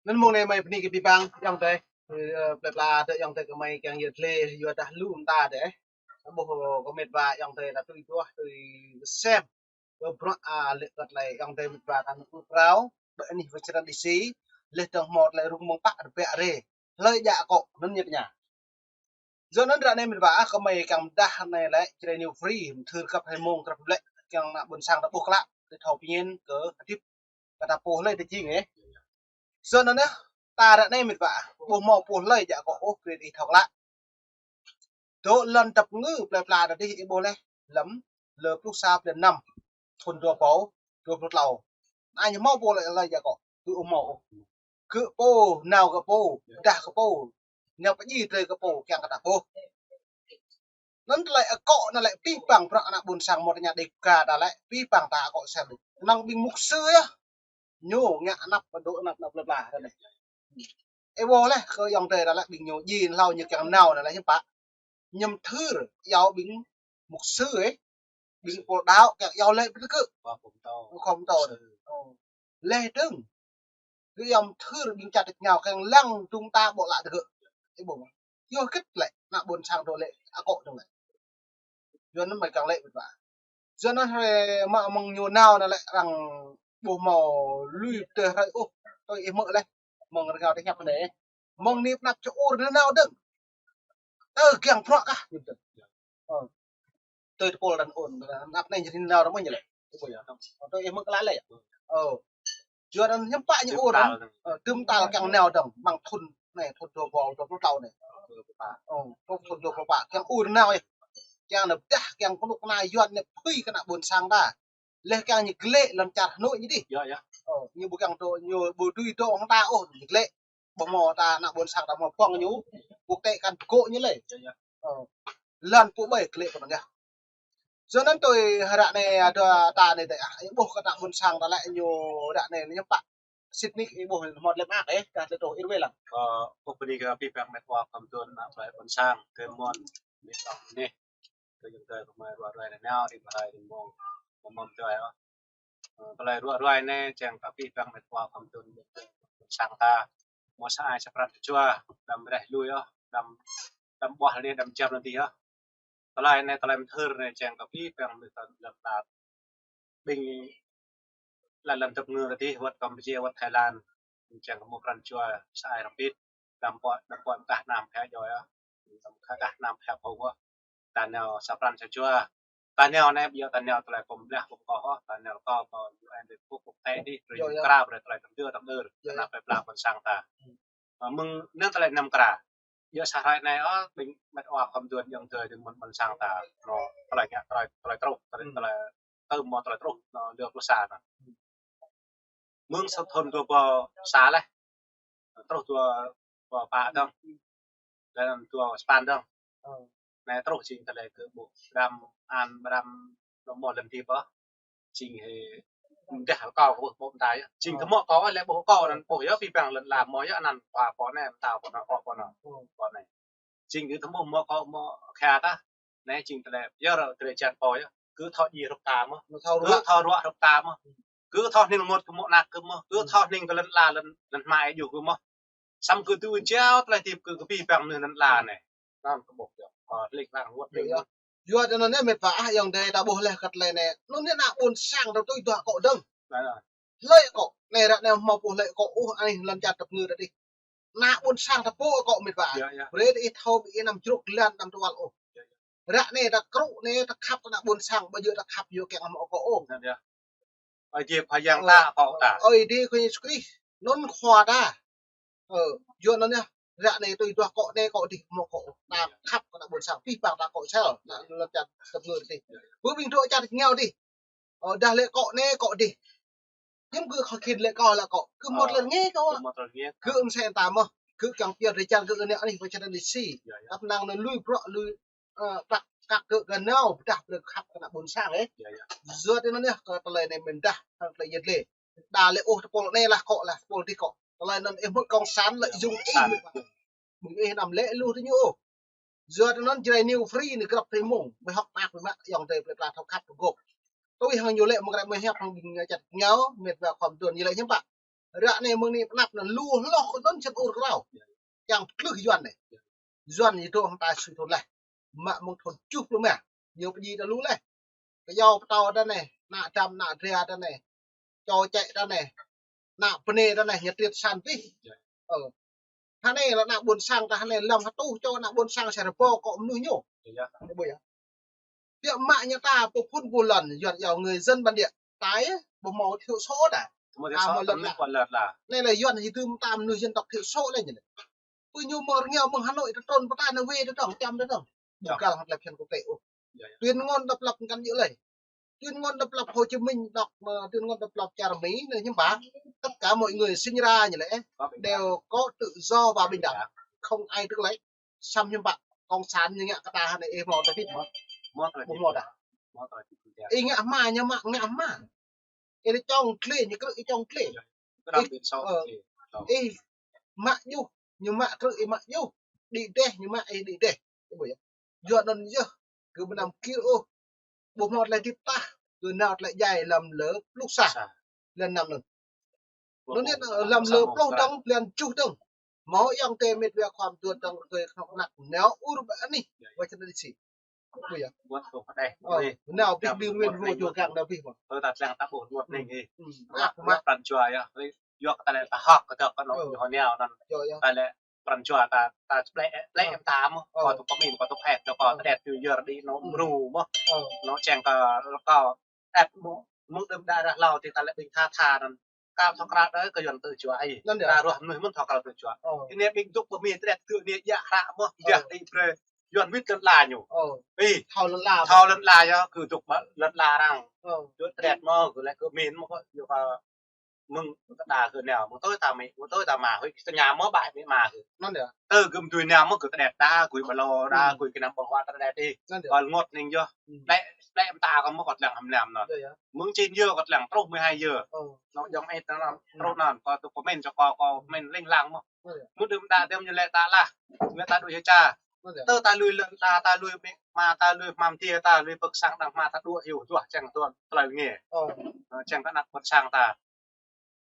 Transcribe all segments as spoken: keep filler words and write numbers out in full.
Anŭn mông anai mơi bơni kơ abih bang ayŏng adơi. Ơ, plơi pla adơi ayŏng adơi gơmơi kiăng yơh lĕ, yua dah lu mơta adơi. Ƀuh kơ met wa ayŏng adơi ta tui duah, tui sem. Bơ bruă, a, lĕ kơ tơlơi ayŏng adơi met wa ta nŭk nŭk rao. Ƀơi anih wơ̆t črăn đĭ si. Lĕ dơ̆ng hmâo tơlơi rŭng mơ̆ng pă rơbêh rê. Hlơi djă akŏ, anŭn ñu tơña. Yua anŭn ră anai met wa ah, gơmơi kiăng pơdah anai lĕ, Jrai New Free, mơthưr kăp hai mông, kăp lĕ, kiăng ană ƀôn sang ta ƀuh klă, tơlơi thâo pơmĭn kơ hơdip kơ ta pô hlơi ta jing, ơ. Yua anŭn ah, ta ră anai met wa ah, ƀuh hmâo pô hlơi djă akŏ ôh, brơi ih thâo klă. Dŏ lŏn dăp ngư plơi pla ta dih ih ƀuh lĕ, lăm, lơ pluh sa blan năm, thun dua rơbâo, dua pluh klâo. Anai ñu hmâo pô hlơi, hlơi djă akŏ, tui ƀuh hmâo ôh. Gơ̆ pô, nao gơ̆ pô, dah gơ̆ pô, nao pơjing drơi gơ̆ pô, kiăng kơ ta ƀuh. Anŭn tơlơi akŏ anŭn lĕ abih bang bruă ană ƀôn sang mơ̆t tơña đĕk ka ta lĕ, abih bang ta akŏ sem. Năng ƀing mục sư yơh. Ñu ngă anăp pơdŏ anăp anăp plơi pla anai. Ơ ƀuh lĕ, kơ ayŏng adơi ta lĕ ƀing ñu jing hlâo ñu kiăng nao anŭn lĕ hiư̆m pă. Ñu mơthưr, iâu ƀing mục sư ơ. Ƀing pô đaŏ kiăng iâu lĕ pơtơkơ̆. Khŏm tŏ. Khŏm tŏ. Ơ. Lĕ dơ̆ng. Gơ̆ iâu mơthưr ƀing čar tač rơngiao kiăng lăng dŭng ta ƀô̆ lă tơgơ̆. Ơ ƀuh. Yua hơget lĕ, ană ƀôn sang dŏ lĕ, akŏ dơ̆ng lĕ. Yua anŭn mơi kiăng lĕ met wa. Yua anŭn hrơi mă mơ̆ng ñu nao anŭn lĕ arăng ƀuh hmâo lui tơ hrơi ôh. Tui ih hmư̆ lĕ. Mơ̆ng rơngiao tơ hiăp anai. Mơ̆ng anai pơanăp čơ ur anŭn nao dơ̆ng. Tơ kiăng bruă kah. Ơ. Tui tơpul đàn ôn, anăp anai jing nao rơmơi ñu lĕ. Tui ih hmư̆ klă lĕ. Ơ. Yua anŭn hiư̆m pă ñu ur anŭn. Ơ, tơm tal kiăng nao dơ̆ng, mơ̆ng thun anai, thun dua rơbâo dua pluh klâo anai. Ơ, thun dua pluh pă, kiăng ur nao ih. Kiăng nao pơdah, kiăng kơnuk kơna Yuan anai phui kơ ană ƀôn sang ta. Lĕ kiăng ñu glĕ lŏn čar Hà Nội ñu dih. Ơ, ñu ƀu kiăng dŏ, ñu ƀu dưi dŏ hăng ta ôh, ñu glĕ. Ƀu hmâo ta ană ƀôn sang ta hmâo pŏng ñu, quốc tế kăn pơgŏ ñu lĕ. Ơ, lŏn pô ƀai glĕ kơ anŭn yơh. Yua anŭn tui hră anai adơi ta anai dêh ah, ih ƀuh kơ ană ƀôn sang ta lĕ ñu ră anai ñu pă. Sĭt nik ih ƀuh hmâo lĕ mă ih, kah tơlơi truh ih ruai lăng. Kơ ƀuh bơni kơ abih bang met wa khŏm tŭ ană plơi ƀôn sang, kơ mơ̆n, met wa anai. Kơ ayŏng adơi gơmơi ruai ruai anai nao, rĭm hrơi rĭm mông, mơ̆ng mơ̆ng čoi ah. Ơ, tơlơi ruai ruai anai, čang kơ abih bang met wa khŏm tŭ ană ƀôn sang ta. Hmâo sa ai sa pran sa jua, đăm reh lui ah, đăm, đăm ƀuah anai, đăm jăm anai dih ah. Tơlơi anai, tơlơi mơthưr anai, čang kơ abih bang met wa lăm lat. Ƀing lăm lăm dăp ngư ta dih, wơ̆t Campuchia, wơ̆t Thái Lan. Čang kơ hmâo pran jua sa ai rơbit. Đăm pŏk, đăm pŏk kah năm khă joi ah. Đăm kah năm khă pô ah. Ta nao sa pran sa jua. Ta nao anai, ƀiă ta nao tơlơi pơm blah pơm koh ah. Ta nao kơ pơ U N Liên Hợp Quốc, quốc tế dih, brơi ñu kra, brơi tơlơi tơm dơr, tơm dơr. Kơ ană plơi pla ƀôn sang ta. Ơ, mơ̆ng anŭn tơlơi năm kra. Yua sa hrơi anai, ơ, ƀing met wa khŏm tŭ ayŏng adơi dơ̆ng mơ̆n ƀôn sang ta. Anŭn tơlơi ngă, tơlơi, tơlơi truh, tơlơi, tơlơi tơm mơ̆ tơlơi truh, anŭn dua pluh sa anŭn. Mơ̆ng sa thun dua rơbâo sa lĕ. Truh dua rơbâo pă dơ̆ng. Lĕ anŭn dua rơbâo sapăn dơ̆ng. Anai truh jing tơlơi kơ ƀuh, ƀram an, ƀram lŏm mơ̆ lŏm dih ƀơh. Jing hĭ mơdah kâo kơ ƀuh ƀô̆ mơta yơh. Jing kơ hmâo kâo lĕ ƀuh kâo anŭn ƀuh yơh abih bang lŏn ala hmâo yơh anăn khua pô anai, mơta pô anai, khua pô anai, pô anai. Jing kơ hmâo, hmâo kâo hmâo khă ta. Anai jing tơlơi yơh ră tơlơi čan pô yơh. Kơ thâo djai hrup ta mơ̆. Kơ thâo ruă hrup ta mơ̆. Kơ thâo hning mơ̆t kơ mơ̆ nak kơ mơ̆. Kơ thâo hning kơ lŏn ala lŏn, lŏn hmai djuh kơ mơ̆. Săm kơ tui jao tơlơi hơdip kơ, kơ abih bang mơnuih lŏn ala anai. Anŭn kơ ƀuh yơh. Ơ, lik lang wơ̆t lik. Yua anŭn anai met wa ah ayŏng adơi ta ƀuh lĕ kơ tơlơi anai. Anŭn anai ană ƀôn sang ta tui duah akŏ dơ̆ng. Hlơi akŏ, anai ră anai hmâo pô hlơi akŏ ôh, anih lŏn čar dăp ngư ta dih. Ană ƀôn sang ta pô akŏ met wa. Brơi ih thâo ƀing ih năm jruk glan năm tơwăl ôh. Ră anai ta krŭ anai ta khăp kơ ană ƀôn sang, ƀu djơ̆ ta khăp yua kiăng hmâo akŏ ôh. Ơi Adai Khua Yang ta akŏ ta. Ơi Adai Khua Yang Yêsu Krist, anŭn khua ta. Ơ, yua anŭn yơh, ră anai tui duah akŏ anai akŏ dih hmâo akŏ ôh. Ta khăp kơ ană ƀôn sang, abih bang ta akŏ sel, ană lŏn čar dăp ngư dih. Bơ ƀing dŏ čar tač rơngiao dih. Ơ, dah lĕ akŏ anai akŏ dih. Hiư̆m gơ̆ khŏm khĭn lĕ kâo lĕ akŏ. Gơ̆ mơ̆t lĕ rơngiă kâo. Gơ̆ mơ̆t lĕ rơngiă. Gơ̆ mơsĕ ta mơ̆. Gơ̆ kiăng pơyơr drơi jăn gơ̆ anai anih pơčrang đĭ si. Tăp năng anŭn lui bruă lui, ơ, prăk kăk gơ̆ gơ̆ nao pơdah brơi khăp kơ ană ƀôn sang ơ. Yua anŭn yơh kơ tơlơi anai mơ̆n dah hăng tơlơi yơh lĕ. Đa lĕ ôh tơpul anai lah akŏ lah tơpul dih akŏ. Tơlơi anŭn ih hmư̆ cộng sản lợi dụng ih. Ƀing ih năm lĕ lu tơ ñu ôh. Yua anŭn Jrai New Free anai grăp hrơi mông, mơi hŏk mơak mơ̆ ayŏng adơi plơi pla thâo khăp pơgop. Tui hăng ñu lĕ mơ̆ng ră mơi hiăp hăng ƀing čar tač rơngiao, met wa khŏm tŭ ñu lĕ hiư̆m pă. Ră anai mơ̆ng anai pơnăp anŭn lu hloh kơ anŭn čăn ur krao. Yang pơtlưh Yuan anai. Yuan ñu dŏ hăng ta sui thun laih. Mă mơ̆ng thun tơjuh pluh rơma. Ñu pơjing ta lu laih. Kơyâo pơtâo ta anai, ană dăm, ană dra ta anai. Čô čĕ ta anai. Ană bơnai ta anai, ñu triệt sản pih. Ơ. Hơnai lĕ ană ƀôn sang ta hơnai lăm hơtuh čô ană ƀôn sang sa rơbâo kơ mơnuih ñu. Ơ, ƀuh yơh. Biă mă ñu ta pơphun pơlŏn, Yuan yua người dân bản địa. Ta ƀu hmâo thiểu số ta. Hmâo thiểu số, hmâo lŏn ta. Anai lĕ Yuan hiư̆m ta mơnuih dân tộc thiểu số lĕ ñu lĕ. Pơ ñu mơ̆ng rơngiao mơ̆ng Hà Nội ta trŭn pơ ta anai wê ta dŏng, čăm ta dŏng. Ƀu găl hăng tơlơi phiăn quốc tế ôh. Tuyên ngôn độc lập ngăn dữ lĕ. Tuyên ngôn độc lập Hồ Chí Minh đọc mà tuyên ngôn độc lập čar Mi anai hiư̆m pă. Tất cả mọi người sinh ra ñu lĕ đều có tự do và bình đẳng. Không ai tước lấy. Samơ̆ hiư̆m pă cộng sản ñu ngă kơ ta hơnai ih hmâo ta hơdip mơ̆n. Ƀu hmâo ta. Ih ngă hma ñu mă ngă hma. Ih čŏng tlê ñu krư̆ ih čŏng tlê. Ih mă djuh ñu mă krư̆ ih mă djuh. Đĭ đeh ñu mă ih đĭ đeh. Yua anŭn yơh kơ ƀu năm kir ôh. Ƀu hmâo tơlơi hơdip tah. Kơ nao tơlơi djai lăm lơ pluh sa. Lăn năm anŭn. Anŭn yơh lăm lơ pluh dơ̆ng, lăn tơjuh dơ̆ng. Hmâo ayŏng adơi mĕt wa khua mơtuan dơ̆ng rơgơi kơnuk kơna nao ur ƀơi anih. Wa čăn đĭ si. Ƀuh yơh. Ơ, nao pih ƀing Nguyên Rô jua găng nao pih mơ̆n. Ơ, ta tlang ta ƀuh luăt anai. Ơ, mă pran jua yơh. Yua kơ ta lĕ ta hŏk kơ ta kơ anŏ ñu hơnai anŭn. Ta lĕ pran jua ta, ta plĕ, plĕ ta mơ̆n. Kơ tŭ pơmĭn, kơ tŭ phet, kơ tơlơi tui yơr đĭ anŏ mrô mơ̆n. Anŏ čang kơ rơkâo. Ĕp mơ̆, mơ̆ng đưm đă ră hlâo tih ta lĕ ƀing tha tha anŭn. Kơ thâo krao đơi kơ Yuan tơ jua ai. Anŭn yơh. Ta ruah mơnuih mơ̆n thâo krao tơ jua. Ơ. Anai ƀing dŭk pơmĭn tơlơi tui anai djă hră mơ̆n. Ơ. Djă đĭ brơi Yuan wĭt lŏn ala ñu. Ơ. Ih. Thâo lŏn ala. Thâo lŏn ala yơh, kơ dŭk ƀă lŏn ala arăng. Ơ. Dŭk tơlơi mơ̆n, kơ lĕ kơ min mơ̆n kơ yua kơ mơ̆ng kơ ta kơ nao, mơ̆ng tui ta mĭ, mơ̆ng tui ta mă, huĭ kơ tơña mơ̆ ƀai mĭ mă kơ. Anŭn yơh. Tơ gơ̆m tui nao mơ̆ kơ tơlơi ta, gui ƀă lŏn đa, gui kơ năm ƀơ̆ng huă tơlơi ih. Anŭn yơh. Kơ lơngot anai yơh. Plĕ, plĕ mơta kơ mơ̆ kơ tơlơi hăm năm anŭn. Yơh, yơh. Mơ̆ng čin yơh kơ tơlơi truh mười hai yơh. Ơ. Anŏ jong ih tơlơi truh anŭn, kơ tŭ pơmĭn čô kâo, kơ pơmĭn ling lang mơ̆. Anŭn yơh. Mơ̆ng đưm đă tơm ñu lĕ ta lah, ñu ta đuaĭ hơča. Anŭn yơh. Tơ ta lui lŏn ta, ta lui mĭ mă, ta lui hmam tiê, ta lui pơ̆k sang đang hmă ta đuaĭ hyu duah čang tuan tơlơi ngê. Ơ. Ơ, čang kơ ană ƀôn sang ta.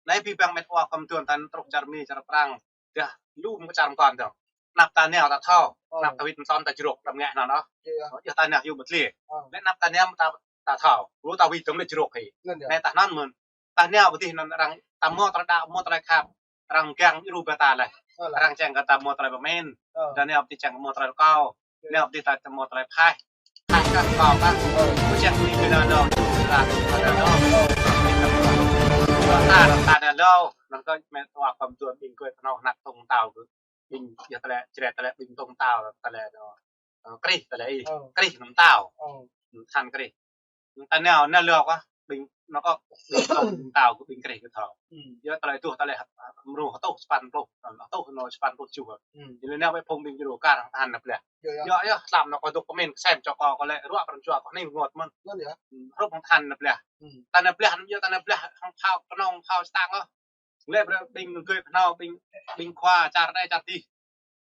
Anai abih bang mĕt wa khua mơtuan ta truh čar Mi čar Prang. Dah lu mơ̆ng čar mơkŏn dơ̆ng. Anăp ta nao ta thâo. Ơ. Anăp ta wĭt mơtŏn ta jrôk đăm ngă anŭn ôh. Yơh, yơh. Ơ, yơh ta nao hyu ƀơi tơlơi. Ơ. Lĕ anăp ta nao ta, ta thâo. Lu ta wĭt dơ̆ng lĕ jrôk hĭ. Anŭn yơh. Anai ta anŭn mơ̆n. Ta nao ƀơi tih anŭn arăng ta hmâo tơlơi đaŏ hmâo tơlơi khăp. Arăng kiăng djru ƀơi ta laih. Ơ, laih. Arăng čang kơ ta hmâo tơlơi pơmĭn. Ơ. Ta nao ƀơi tih čang hmâo tơlơi rơkâo. Nao ƀơi tih ta hmâo tơlơi phaih. Phaih kah kâo kah. Ơ. Ƀu čang ƀing gơ̆ nao nao, ƀing gơ̆ nao nao. Ơ. Ta, ta nao nao, anŭn kơ mĕt wa khua mơtuan ƀing gơ̆ kơnơ̆ng hơnăk tông tao kơ. Ƀing yơh tơlơi, črĕ tơlơi ƀing tông tao, tơlơi nao. Ơ, krih tơlơi ih. Ơ. Krih nao tao. Ơ. Than krih. Ta nao, nao lŏ kah, ƀing, anŭn kơ, ƀing tông tao kơ ƀing krih kơ thâo. Yơh tơlơi tuh, tơlơi hăp, hăp, mrô hơtuh sapăn pluh, hơtuh anŏ sapăn pluh tơjuh. Yơh nao ƀơi phung ƀing jrô kar hăng tơhan nao blah. Yơh, yơh. Yơh, yơh, tlam anŏ kơ dŭk pơmĭn kơsem čô kâo kơ lĕ ruă pran jua kơ hning rơngot mơ̆n. Anŭn yơh. Hrup hăng tơhan nao blah. Ta nao blah, yơh ta nao blah hăng phao kơnơ̆ng, phao čơtang ôh. Lĕ brơi ƀing gơ̆ kơnơ̆ng, ƀing, ƀing khua čar anai čar dih.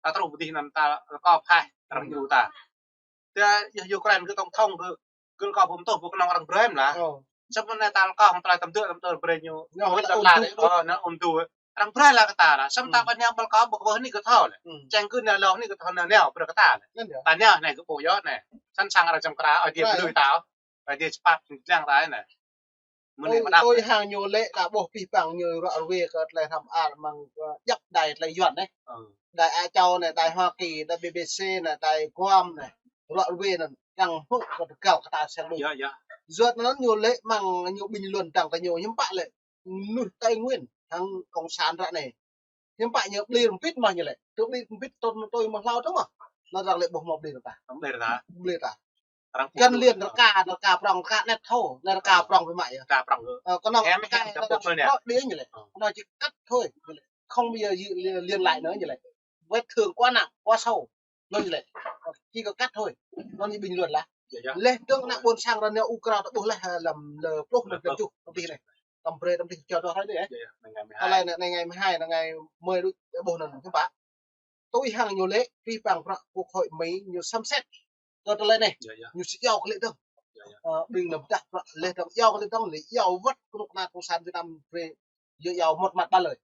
Ta truh ƀơi tih anŭn ta rơkâo phaih, arăng djru ta. Tơ yơh Ukraine kơ tổng thống kơ, kơ rơkâo pơm tuh, pơm kơnơ̆ng arăng brơi mơ̆n lah. Ơ. Samơ̆ anai ta rơkâo hăng tơlơi tơm dơ̆, tơm dơ̆ brơi ñu. Ñu wĭt lŏn ala đĕ, ơ, anŭn ôn tu. Arăng brơi lah kơ ta lah. Samơ̆ ta ƀu nao ƀơi rơkâo ƀu kơ wơh anai kơ thâo lĕ. Čang kơ nao lŏ anai kơ thâo nao nao brơi kơ ta lĕ. Anŭn yơh. Ta nao anai kơ ƀuh yơh anai. Sẵn sàng arăng čăm kra, ơi Adai ƀlư̆ ta. Ơi Adai čơpăt ñu lăng ta anai. Mơ̆ng anai mơnăp. Tui hăng ñu lĕ ta ƀuh abih bang ñu ruă rơwe kơ tơlơi hrăm ar mơ̆ng, ơ, djŏp đài tơlơi Yuan anai. Ơ. Đài Á Châu anai, đài Hoa Kỳ, đài B B C anai, đài Guam anai. Ruă rơwe anŭn, arăng hmư̆ kơ tơgal kơ ta sel đôč. Yơh, yơh. Yua anŭn ñu lĕ mơ̆ng ñu bình luận dăng ta ñu hiư̆m pă lĕ. Mơnuih Tây Nguyên, hăng cộng sản ră anai. Hiư̆m pă ñu ƀlir ƀĭt mơ̆ ñu lĕ. Tơ ƀlir ƀĭt tơl tui mơ̆ hlâo tơ mơ̆. Anŭn arăng lĕ ƀu hmâo ƀlir ta. Ƀlir ta. Ƀlir ta. Arăng găn ƀu liên rơka, rơka prŏng, rơka net thâo, anai rơka prŏng biă mă yơh. Rơka prŏng. Ơ, kơnơ̆ng em rơka, em rơka dăp prŏng ƀơi anai. Prŏng đĭ ñu lĕ. Ơ. Anŭn chỉ cắt thôi. Không bao giờ liên, liên lại nữa ñu lĕ. Vết thương quá nặng, quá sâu. Anŭn ñu lĕ. Chỉ có cắt thôi. Anŭn ñu bình luận lah. Yơh, yơh. Lĕ dơ̆ng ană ƀôn sang arăng nao ur krao ta ƀuh laih, ơ, lăm lơ pluh, lăm lơ tơjuh, tơm tih anai. Tơm brơi, tơm tih čô čô hrơi anai, ơ. Yơh, yơh, ngày mười hai. Tơlơi anai, ngày mười hai, anai ngày mười đôč, ƀuh anŭn, hiư̆m pă. Tui hăng ñu lĕ, abih bang bruă quốc hội Mi ñu xem xét kơ tơlơi anai. Yơh, yơh. Ñu sĭ iâu kơ lĕ dơ̆ng. Yơh, yơh. Ơ, ƀing anăm dah bruă lĕ dơ̆ng, iâu kơ lĕ dơ̆ng, lĕ iâu wơ̆t kơnuk kơna cộng sản Việt Nam brơi Yua iâu một mặt ba lời.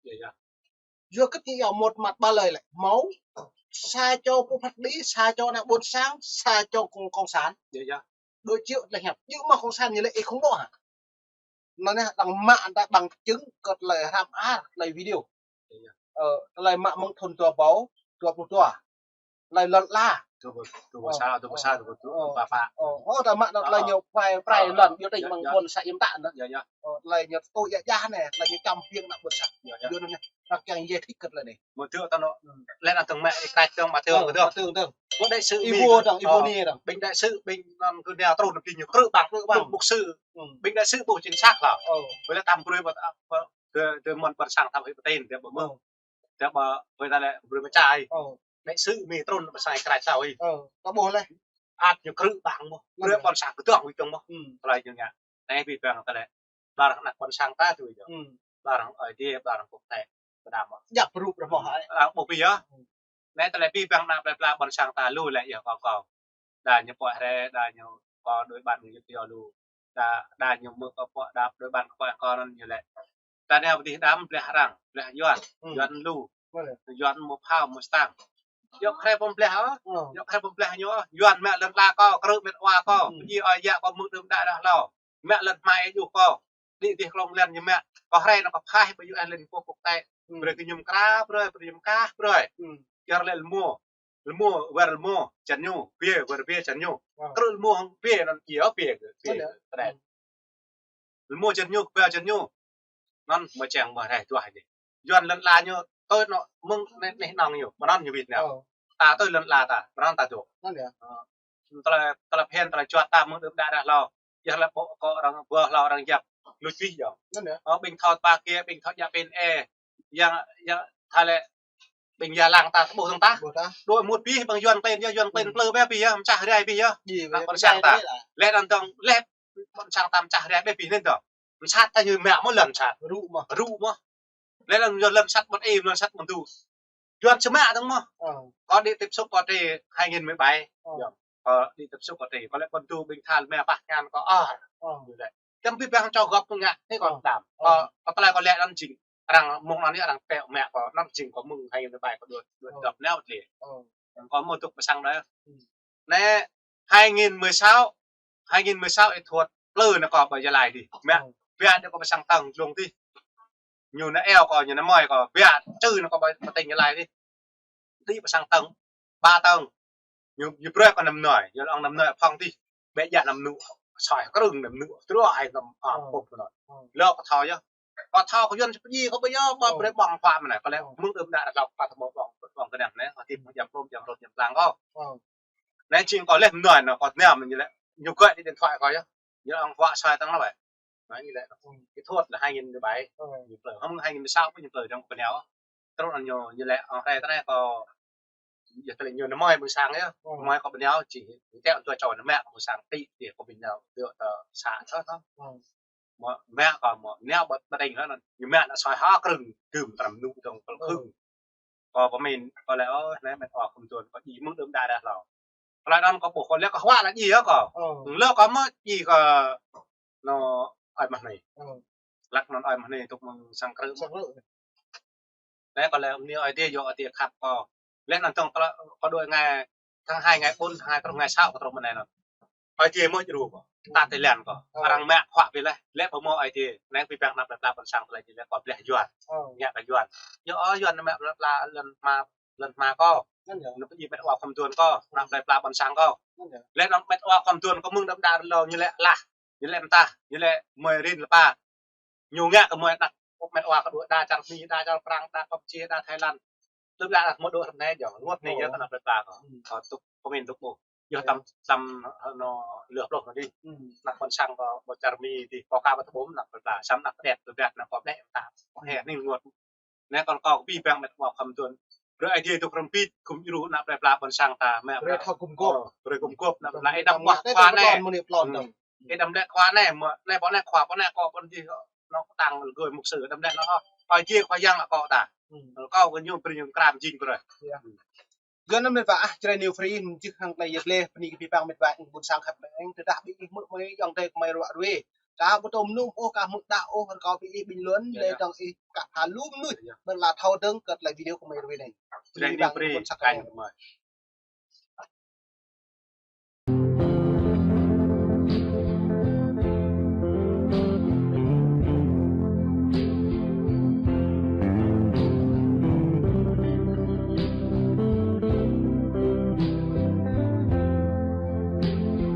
Yua kơ ñu iâu một mặt ba lời lĕ. Hmâo sa čô pô phat kđi, sa čô ană ƀôn sang, sa čô cộng, cộng sản. Đối chiếu tơlơi hiăp. Yua mă cộng sản ñu lĕ ih khủng bố hă? Anŭn anai đang mă ta bằng chứng kơ tơlơi hrăm ar, tơlơi video. Ơ, tơlơi mă mơ̆ng thun dua rơbâo dua pluh dua. Tơlơi lŏn ala. Dua rơbâo, dua rơbâo sa, dua rơbâo sa, dua rơbâo dua, dua rơbâo pă. Ơ, ta mă anŭn tơlơi ñu prai, prai lŏn, ñu tơña mơ̆ng ƀôn sang yim ta anŭn. Tơlơi ñu tŭ ia ia anai, tơlơi ñu čăm biă ană ƀôn sang. Yua anŭn anai, ta kiăng yê thik kơ tơlơi anai. Mơ̆ tŭ ta anŭn, lĕ anŭn tơ̆ng mă ih krač tơ̆ng mă tơ̆ng. Ơ, tơ̆ng, tơ̆ng. Ƀôn đại sứ ih Mi ƀuh kơ, tơ̆ng, ih ƀuh ơ, anai tơ̆ng. Ƀing đại sứ, ƀing anŭn kơ nao trŭn ƀing ñu krư̆ ƀăng, krư̆ ƀăng. Mục sư. Ƀing đại sứ ƀuh chính xác hă. Ƀơi lĕ tam brơi ƀơi, ƀơi, ƀơi mơ̆n ƀôn sang tam hĭ pơtên, tơdah ƀu mơ̆n. Tơdah ƀơi, ƀơi ta lĕ brơi mơčai. Đại sứ Mi trŭn ƀơi sang krač sao ih. Ta ƀuh lĕ. Ăt ñu krư̆ ƀăng mơ̆n. Brơi ƀôn sang kơdŏng ƀu djơ̆ mơ̆n. Tơlơi ñu ngă. Anai ƀing ta lĕ. Ƀar ană ƀôn sang ta tui yơh. Ƀar Ơi Adai, ƀar quốc tế. Kơdăm mơ̆n. Yap rup rơmô hai. Arăng ƀuh ƀu yơh. Anai tơlơi ƀing ană plơi pla ƀôn sang ta lu lĕ yơh kâo kâo. Đa ñu pŏk hrĕ, đa ñu kơ đuaĭ ƀăn ñu yua lu. Đa, đa ñu mơ̆ kơ pŏk, đa đuaĭ ƀăn kơ pŏk kơ anŭn ñu lĕ. Ta nao pơ dih đam bleh arăng, bleh Yuan, Yuan lu. Yuan mơ̆ phao, mơ̆ stang. Yua hrĕ pơm bleh ôh, yua hrĕ pơm bleh ñu ôh. Yuan mă lŏn ala kâo, krư̆ met wa kâo, pơjing ơi yă kâo mơ̆ng đưm đă đah hlâo. Mă lŏn hmai ih djru kâo. Đĭ dih klông lŏn ñu mă. Kâo hrĕ anŭn kâo phaih ƀơi U N Liên Hợp Quốc quốc tế. Brơi kơ ñu mơkra brơi, brơi ñu mơkah brơi. Yua lĕ rơmô. Rơmô, wơr rơmô, čan ñu, bia, wơr bia, čan ñu. Krư̆ rơmô hăng bia anŭn iâu bia, bia, tơlơi. Rơmô čan ñu, bia čan ñu. Anŭn mơ̆ čang mơ̆ rai tuah dih. Yuan lŏn ala ñu, tui anŭn mơ̆ng anai, anai nong ñu, mơ̆n anŭn ñu wĭt nao. Ta tui lŏn ala ta, mơ̆n anŭn ta dŏ. Tơlơi, tơlơi phiăn, tơlơi juăt ta mơ̆ng đưm đă đah hlâo. Yua lĕ ƀô̆ kơ arăng, ƀuh hlâo arăng yap. Luč ƀih yơh. Ơ, ƀing thâo tơpă kiă, ƀing thâo djă pin ê. Yang, yang, tha lĕ ƀing ia lăng ta, ƀuh dơ̆ng ta. Đuaĭ mŭt ƀih, ƀing Yuan klin yơh, Yuan klin plư ƀĕ ƀih yơh, mơčah rai ƀih yơh. Ană ƀôn sang ta. Lĕ anŭn dơ̆ng, lĕ ƀôn sang ta mơčah rai ƀĕ ƀih anŭn dơ̆ng. Mơsat ta ñu mă mơ̆ lŏn sat. Rŭ mơ̆. Rŭ mơ̆. Lĕ lŏn, lŏn sat ƀôn ih, lŏn sat ƀôn tu. Yuan sơmă dơ̆ng mơ̆. Kâo đi tiếp xúc kâo trì hai nghìn mười bảy. Kâo đi tiếp xúc kâo trì, kâo lĕ ƀôn tu ƀing tha mă pah ñan kâo ôh. Tơm ƀing ƀing čô gŏp kâo ngă, anai kâo đam. Kâo, kâo tơlơi kâo lĕ anŭn jing. Arăng mơ̆ng anŭn anai arăng pĕ mă kâo, anŭn jing kâo mơ̆ng hai nghìn mười bảy kâo đuaĭ, đuaĭ gŏp nao tli. Kâo mơ̆ dŏ pơ sang đơi. Anai hai nghìn mười sáu, hai nghìn mười sáu ih thuăt plư nao kâo ƀơi Gia Lai dih. Mă, biă dih kâo pơ sang tơ̆ng dlông dih. Ñu nao iâu kâo, ñu nao mơi kâo, biă čư nao kâo ƀơi, ƀơi tỉnh Gia Lai dih. Đĭ pơ sang tơ̆ng, ba tơ̆ng. Ñu, ñu brơi kâo năm nơi, ñu lăng năm nơi phŏng dih. Ƀĕ djă năm nŭ, soi krưng năm nŭ, truh ai năm, a, pŭp kơ anŭn. Lơ kâo thâo yơh. Kâo thâo kâo Yuan sơpă djai kâo ƀu yơh, ƀu brơi ƀơ̆ng huă mơ̆n anai. Kâo lĕ mơ̆ng đưm đă đah hlâo kâo thâo ƀơ̆ng, ƀơ̆ng kơ anai, hơti ƀơ̆ng jam hrŏm, jam hrŏm, jam plang kâo. Anai jing kâo lĕ năm nơi anŭn kâo tơña mơ̆n ñu lĕ. Ñu gọi điện thoại kâo yơh. Ñu lăng huă soi tăng lăp ƀĕ. Anŭn ñu lĕ, kỹ thuật là hai nghìn mười bảy, ñu plư. Hăm hai nghìn mười sáu ñu plư dơ̆ng kâo ƀu nao. Truh anŭn ñu, ñu lĕ, ơ, hrơi tơ anai kâo, yua tơlơi ñu nao mơi ƀơi sang yơh. Mơi kâo ƀu nao, či, či tĕ anŭn tui čô nao mă ƀơi sang tĭ, tĭ kâo ƀu nao, tui tơ sa thâo thâo. Mă, mă kâo mă, nao ƀơi, ƀơi tỉnh anŭn, ñu mă nao soi hŏ krưng, gưm tơnăm nŭ dơ̆ng pơl krưng. Kâo pơmĭn, kâo lĕ, ơ, anai met wa khŏm tuan, kâo djai mơ̆ng đưm đă đah hlâo. Tơlơi anŭn kâo ƀuh kâo lĕ kâo huă lă djai yơh kâo. Lơ kâo mă djai kâo anŭn ơi mah anai. Lăk anŭn ơi mah anai tŭk mơ̆ng sang krư̆. Sang krư̆. Lĕ kâo lĕ bơni Ơi Adai yơh Ơi Adai khăp kâo. Lĕ anŭn tơ̆ng kâo đuaĭ ngày tháng hai, ngày bốn, tháng hai truh ngày sáu kâo truh mơ̆ng anai anŭn. Ơi Adai mơ̆ djru kâo. Ta tơlơi kâo. Arăng mă huă ƀiă lĕ. Lĕ ƀu mơ̆ Ơi Adai. Anai ƀing ană plơi pla ƀôn sang tơlơi djai lĕ kâo bleh Yuan. Ngă kơ Yuan. Yua ơ Yuan mă plơi pla lŏn hma, lŏn hma kâo. Anŭn pơjing met wa khŏm tuan kâo, ană plơi pla ƀôn sang kâo. Lĕ anŭn met wa khŏm tuan kâo mơ̆ng đưm đă hlâo ñu lĕ alah, ñu lĕ mơtah, ñu lĕ mơi rin lơpa. Ñu ngă kơ mơi ană met wa kâo đuaĭ đa čar Mi, đa čar Prang, đa Campuchia, đa Thái Lan. Đưm đă mơ̆ dŏ hrŏm anai yơh, rơngot anai yơh kơ ană plơi pla kâo. Kâo tŭk pơmĭn tŭk ƀuh. Yơh tăm, tăm, ơ, anŭn lơ pluh anŭn dih. Ană ƀôn sang kâo ƀơi čar Mi dih, kâo ka ƀu tơƀuh ană plơi pla, samơ̆ ană pơđet plơi pla anŭn kâo bleh mơtah. Kâo hĕ anai rơngot. Anai kâo, kâo kơ ƀing met wa khŏm tuan. Brơi Ơi Adai tŭk hrŏm bĭt, gum djru ană plơi pla ƀôn sang ta, mă. Brơi thâo gum gôp. Ơ, brơi gum gôp, ană plơi pla ih đăm ƀuah khua anai. Ih đăm lĕ khua anai, mă, anai ƀô̆ anai khua, ƀô̆ anai kâo ƀô̆ dih, anŭn tăng lơgơi mục sư, đăm lĕ anŭn ôh. Ơi Adai khua yang kâo ta. Kâo kơ ñu brơi ñu kram jing brơi. Yua anŭn met wa ah, Jrai New Free, mơjih hăng tơlơi yap lĕ, bơni kơ ƀing met wa ƀôn sang khăp mơ̆ng, tơdah ƀing ih mơ̆ mơi, ayŏng adơi kơ mơi ruă ruê. Kâo ƀu tŭ mơnŭm ôh, kâo hmư̆ đah ôh, rơkâo ƀing ih bình luận, lĕ dong ih kă pha lu mơnuih. Ƀing ta thâo dơ̆ng kơ tơlơi video kơ mơi rơwĭ anai. Brơi ƀing ih brơi pơkă kơ mơi.